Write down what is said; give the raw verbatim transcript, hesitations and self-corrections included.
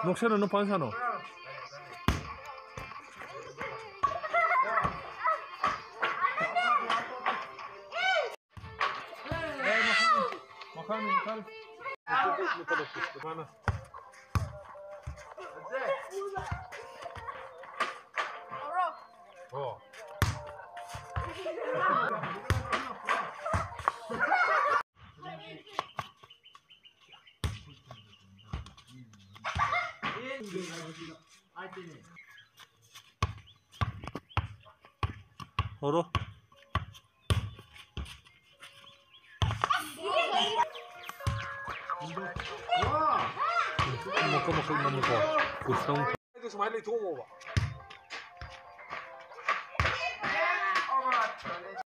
ꯅꯣꯛꯁꯟꯅꯅꯨ, ꯐꯖꯅ ꯁꯥꯟꯅꯧ꯫ ꯃꯈꯥꯅꯤ, ꯃꯈꯥꯅꯤ꯫ ꯑꯣ꯫ ꯍꯧꯔꯣ꯫ ꯃꯀꯛ ꯃꯀꯛ ꯅꯝꯃꯨꯀꯣ꯫ ꯀꯨꯁꯇ ꯑꯃꯨꯛ ꯑꯗꯨ ꯁꯨꯃꯥꯏꯅ ꯂꯩꯊꯣꯛꯑꯝꯃꯣꯕ꯫